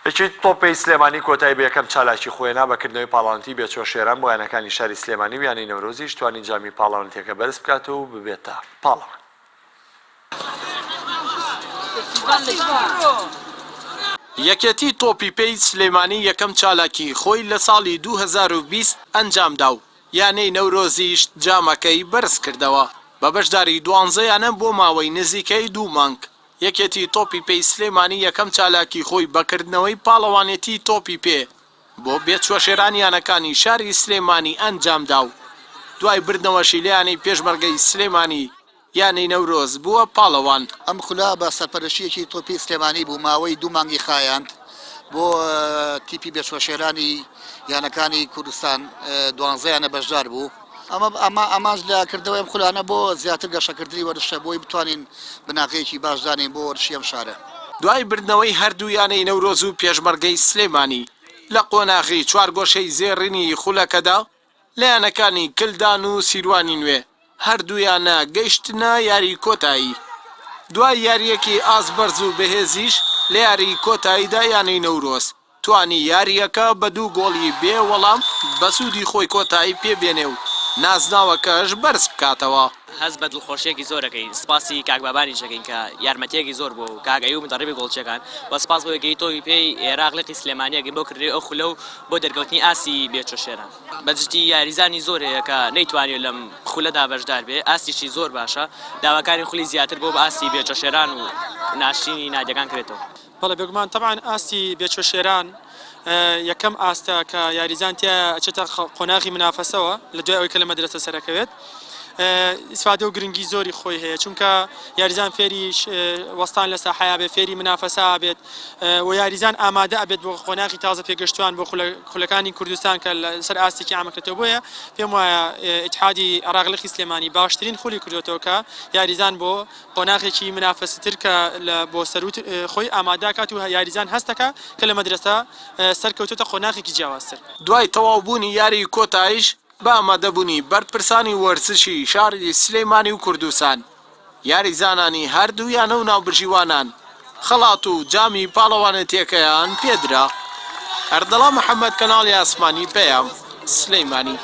یەکێتی تۆپی سلێمانی کۆتایی بە یەکەم چالاکی خۆی هێنا بە کردنەوەی پاڵاوانێتی بێچوە شێران بۆ یانەکانی شاری سلێمانی و یانەی نەورۆزیش توانی جامی پاڵاوانێتیەکە بەرز بکاتەوە و ببێتە پاڵەوان. یەکێتی تۆپی پێی سلێمانی یەکەم چالاکی خۆی لە ساڵی 2020 ئەنجامدا و یانەی نەورۆزیش جامەکەی بەرزکردەوە بە بەشداری دوانزە یانە بۆ ماوەی نزیکەی دوو مانگ. یەکێتی تۆپی پێی سلێمانی یەکەم چالاکی خۆی بە کردنەوەی پاڵەوانێتی تۆپی پێ بۆ بێچوەشێران یانەکانی شاری سلێمانی ئەنجامدا و دوای بردنەوەشی لە یانەی پێشمەرگەی سلێمانی یانەی نەورۆز بووە پاڵەوان. ئەم خولە بە سەرپەرشتی یەکێتی تۆپی سلێمانی بوو، ماوەی دوو مانگی خایاند بۆ تیپی بێچوەشێرانی یانەکانی کوردستان دوانزە یانە بەشدار بوو. ئەمە ئەمە ئامانج لە کردنەوەی ئەم خولانە بۆ زیاتر گەشەکردنی وەرزشە بۆی بتوانین بناغەیەکی باش دانێین بۆ وەرزشی ئەم شارە. دوای بردنەوەی هەردوو یانەی نەورۆز و پێشمەرگەی سلێمانی لە قۆناغی چوارگۆشەی زێڕینی خولەکەدا لە یانەکانی کلدان و سیروانی نوێ هەردوو یانە گەیشتنە یاری کۆتایی. دوای یارییەکی ئاست بەرز و بەهێزیش لە یاریی کۆتاییدا یانەی نەورۆز توانی یارییەکە بە دوو گۆڵی بێ وەڵام بە سوودی خۆی کۆتایی پێ بێنێ و نازناوەکەش بەرز بکاتەوە. هەست بە دڵخۆشیەکی زۆر ئەکەین سپاسی کاک بابانیش ئەکەین کە یارمەتیەکی زۆر بووە و کاک ئەیوب مدەڕیبی گۆڵچیەکان و سپاس بۆ یەکێتی تۆپی پێی ئێراق لقی سلێمانی ئەکەین بۆ کردنەوەی ئەو خولە و بۆ دەرکەوتنی ئاستی بێچۆ شێران. بە جدی یاریزانی زۆر هەیە کە نەیتوانیوە لەم خولەدا بەشدار بێ ئاستیشی زۆر باشە داواکارین خولی زیاتر بۆ بە ئاستی بێچۆ شێران و ناشرینی نادیەکان کرێتەوە. بەڵێ بێگومان تەبعەن ئاستی بێچوە شێران یەکەم ئاستە کە یاریزان تیایا ئەچێتە قۆناغی منافەسەوە لە دوای ئەوەی کە لە مەدرەسە سەرەکەوێت ئیسفادە و گرنگی زۆری خۆی هەیە چونکە یاریزان فێری وەستان لە ساحەیا بێت فێری منافەسە بێت و یاریزان ئامادە ئەبێت بۆ قۆناغی تازە پێگەشتوان بۆ خولەکانی کوردستان کە لەسەر ئاستێکی ئامەکرێتەوە بۆیە پێم وایە ئیتحادی عێراق لقی سلێمانی باشترین خولی کردوێتەوە کە یاریزان بۆ قۆناغێکی منافەسەتر کە لە بۆ سەرووت خۆی ئامادە کات و یاریزان هەست دەکا کە لە مەدرەسە سەرکەوتۆتە قۆناغێکی جیاوازتر. دوای تەواوبوونی یاریی کۆتاییش بە ئامادەبوونی بەرپرسانی وەرزشی شاری سلێمانی و کوردستان، یاریزانانی هەردوو یانە و ناوبژیوانان خەڵات و جامی پاڵەوانێتییەکەیان پێدرا. ئەردەڵان محەمەد، کەناڵی ئاسمانی پەیام، سلێمانی.